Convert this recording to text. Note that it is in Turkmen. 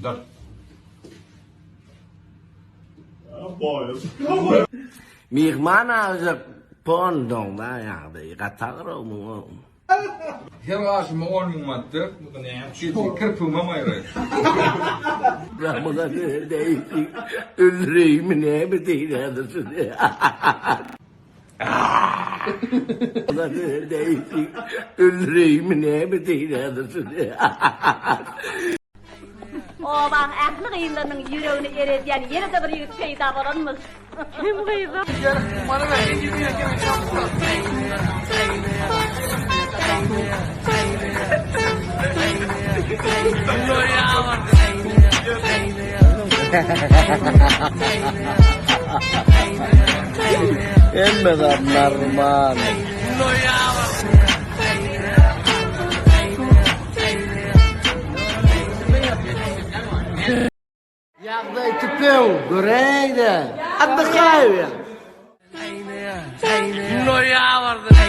Dur. Myhman aljak pondoňda ýagdaýy gaty agyr muň. Her gaşyma on müň manat ber. Kirpigimem aýraý. Ramazan neýdi? Öldüreýinmi näme diýýärdi şuny. Ramazan neýdi? Öldüreýinmi näme diýýärdi şuny. Obaň ähli gyzlarynyň ýüregini eredýän ýene-de bir ýigit peýda bolanmyş. Kim gyzym? Hemme zat normal. Ýagdaý tüpeň, göräýdä. Otdyhaýa. Noýabrda.